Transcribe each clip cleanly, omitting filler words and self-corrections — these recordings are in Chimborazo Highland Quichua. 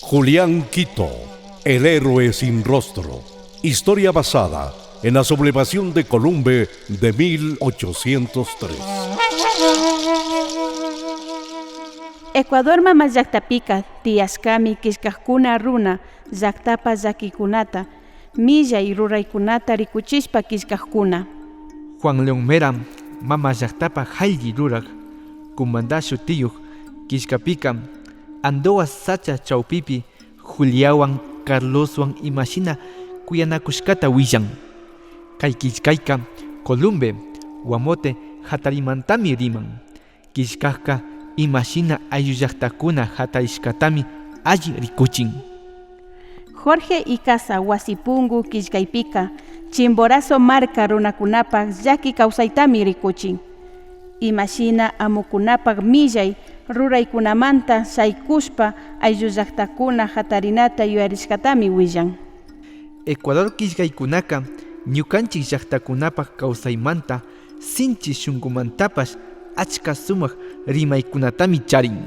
Julián Quito, el héroe sin rostro. Historia basada en la sublevación de Columbe de 1803. Ecuador mama llaktapika tiyashkami killkakkuna runa llaktapa llakikunata millay ruraykunata rikuchishpa killkakkuna. Juan León Mera mama llaktapa haylli rurak Cumandá shutiyuq killkapika Andoa sacha chawpipi Juliawan Carloswan imashina kuyanakushkata willan. Kay killkayka Columbe Guamote hatarimantami riman. Killkakka imashina ayllullaktakuna hatarishkatami alli rikuchin. Jorge Icaza Wasipungu killkaypika Chimborazo marka runakunapak llaki kawsaytami rikuchin. Imashina amukunapak millay ruraykunamanta shaykushpa ayllullaktakuna hatarinata yuyarishkatami willan. Ecuador killkaykunaka ñukanchik llaktakunapak kawsaymanta sinchi shunkumantapash achka sumak rimaykunatami charin.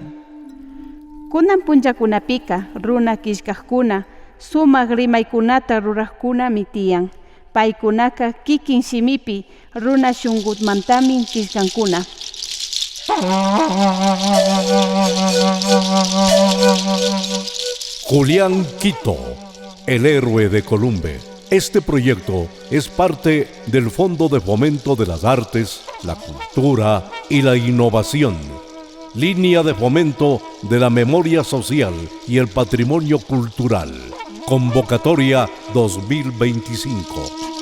Kunan punllakunapika runa killkakkuna sumak rimaykunata rurakkunami tiyan. Paykunaka kikin shimipi runa shunkumantami killkankuna. Julián Quito, el héroe de Columbe. Este proyecto es parte del Fondo de Fomento de las Artes, la Cultura y la Innovación. Línea de fomento de la memoria social y el patrimonio cultural. Convocatoria 2025.